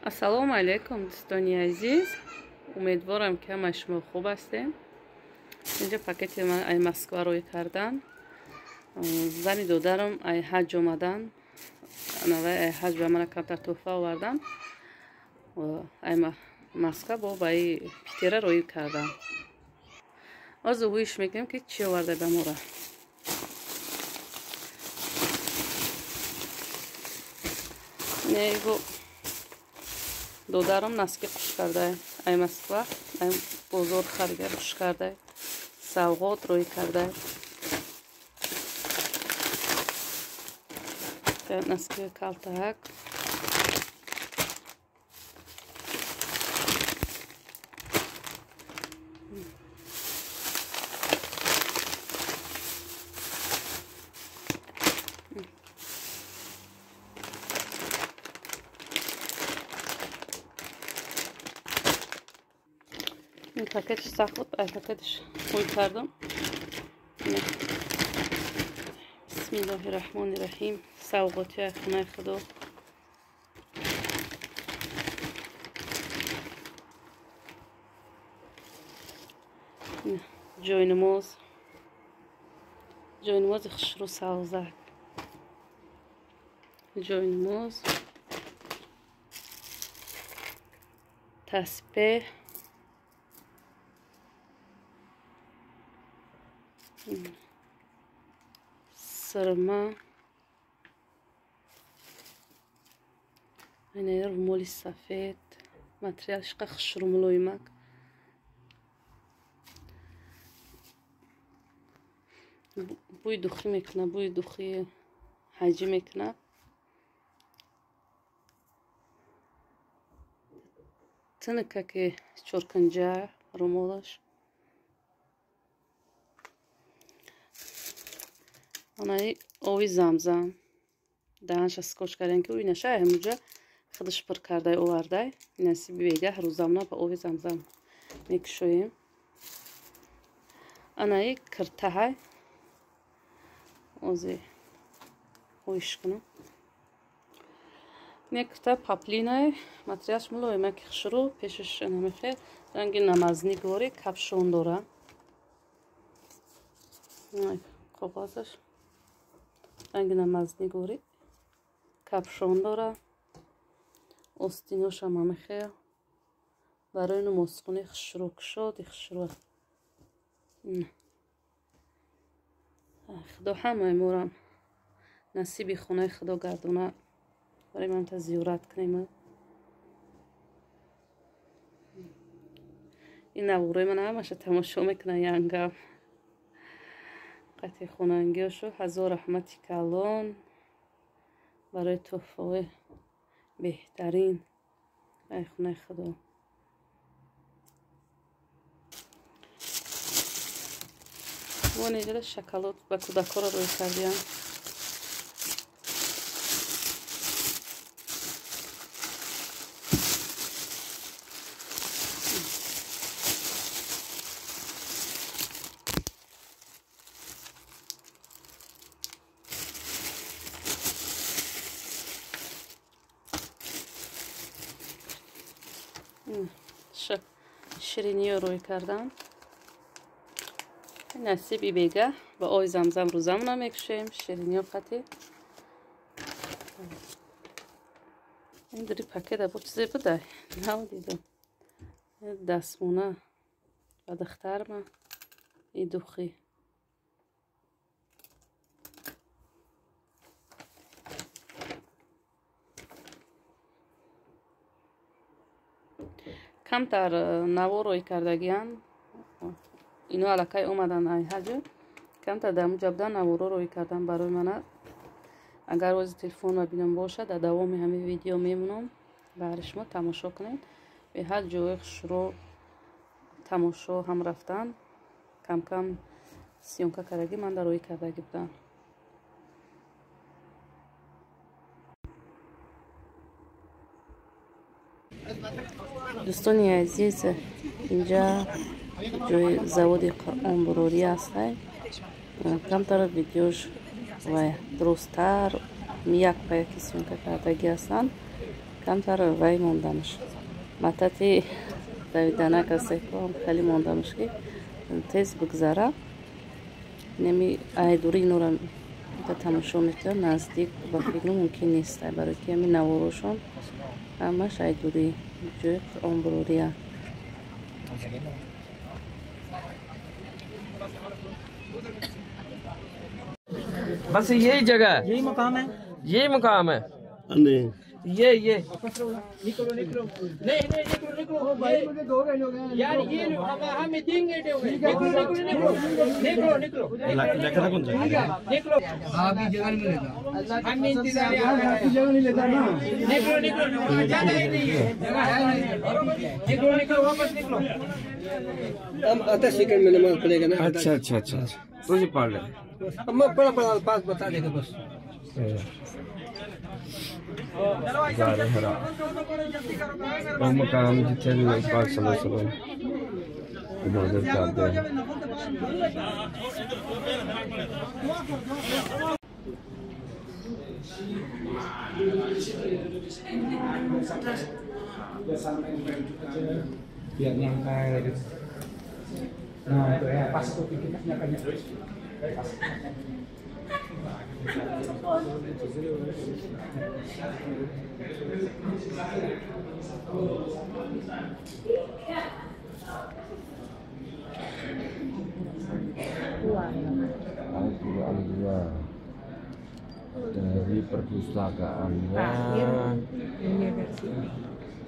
Ассалому алайкум, дӯстони азиз. Умедворам, ки ҳамаи шумо хуб ҳастем. Инҷа пакети ман ай Москва рӯй кардан. Зани додарам ай ҳаҷ омадан. Навай ай ҳаҷ ба мана камтар тӯҳфа овардан. Ай Москва бо ба Питера рӯй кардан. Ҳозир гӯиш мекунем, ки чӣ оварда ба мора. Него додарам носки қуш кардай, ай Москва, ай бозор харида қуш кардай, савғот рӯй кардай. Носки калтак. Ин пакетш сахт буд, ай пакетш ҳуй кардам. Бисмиллоҳи раҳмони раҳим. Савғоти ай хонаи Худо. Ҷойнамоз, ҷойнамози хушрӯ савзак, ҷойнамоз, таспеҳ, сырма, ина румоли сафед, материалш қа хушрӯ мулоимак. Бӯи духӣ мекунад, бӯи духи ҳаҷӣ мекунад. Тинакаки чоркунҷа румолаш. Анаи ови замзам. Даҳанша скотч кардем, ки ӯ наша ҳамуҷа худаш пур кардай овардай. Насиби бегаҳ рӯзамна ба ови замзам мекушоем. Анаи киртаҳай. Ози ҳоиш кунам. Не кирта паплинай, материалш мулоимаки хушрӯ, пешаш намехел ранги намазнигорӣ капшон дора. Коғазаш ранги намазнигорӣ капшон дора. Остиношам ҳамехел барои намозхонӣ хушрӯ кушоди хушрӯ. Худо ҳамаи морам насиби хонаи Худо гардона. Барои ман та зиёрат кунем. Ин навораи ман ҳамаша тамошо мекунад янгам. Қати хонангиҳошу ҳазор раҳмати калон барои тӯҳфаҳои беҳтарин ай хонаи Худо. Мо неҷада шоколад ба кӯдакҳоро рӯй кардиям. Шириниё рӯй кардам. Насиби бегаҳ ба ои замзам рӯзамона мекушоем. Шириниё қати. Ин дури пакета бо чизе будай? Нав дидам. Дастмона ба духтарма и духи. Камтар наво рӯй кардагиян. Ино аллакай омадан ай ҳаҷ. Камтар дар муҷа будан наворо рӯй кардан барои мана. Агар ози телефонро бинам бошад, дар давоми ҳамин видео мемонам. Баҳри шумо тамошо кунед. Беҳад ҷои хушрӯ тамошо ҳам рафтан. Камкам съёмка кардагӣ ман дар рӯй кардагӣ будам. Дӯстони азиз, инҷа ҷои заводи Қуръон бурорӣ ҳастай. Камтар видеош ва дурусттар як ба яки съёмка кардагӣ ҳастанд. Камтар вай мондамш. Матати давиданак астеко хеле мондамш ки тез бигзара. Неми ай дури инора тамошо мекунам, наздик ба фикр мумкин нест, барои ки ҳамин наворошон ҳамаш ай дури ҷои қуръонбурория. बस यही जगह है, यही मकाम है, यही मुकाम है। ये निकलो निकलो, नहीं नहीं निकलो निकलो भाई, मुझे 2 घंटे हो गए यार, ये हम 3 घंटे हो गए। निकलो निकलो निकलो निकलो निकलो निकलो, आप ही जगह नहीं लेता, हम इंतजार आपकी जगह नहीं लेता ना। निकलो निकलो, जगह ही नहीं है, जगह है नहीं। निकलो निकलो, वापस निकलो। हम आते सेकंड में नमाज पढ़ेगा ना। अच्छा अच्छा अच्छा, तुझे पढ़ ले, हम पढ़ा पढ़ा पास बता देगा बस। वो मकाम जिथे पाक सल्लल्लाहु अलैहि वसल्लम इबादत करते हैं। Biar nyampe gitu. Nah itu ya pas tuh kita nyampe. Al-Quran 2 dari perpustakaannya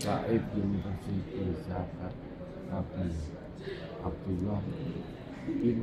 Taif University Zakat Nabi Abdullah bin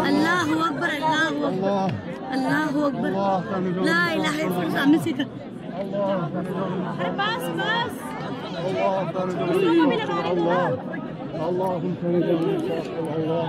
الله أكبر الله أكبر الله أكبر لا إله إلا الله. بس بس الله اللهم الله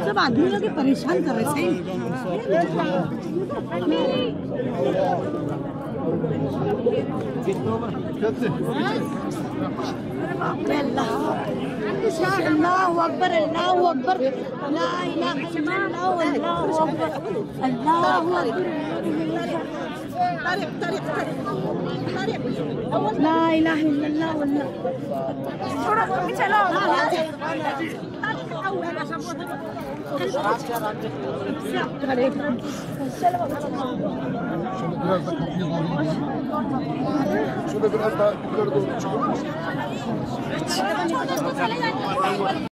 सब आदमी लोग परेशान कर रहे हैं। अल्लाहु अकबर अल्लाहु अकबर ला इलाहा इल्लल्लाह अल्लाहु अकबर अल्लाहु अकबर ला इलाहा इल्लल्लाह। थोड़ा चलो Şöyle biraz da kapıya doğru gideyim. Şöyle biraz daha yukarı doğru çıkalım.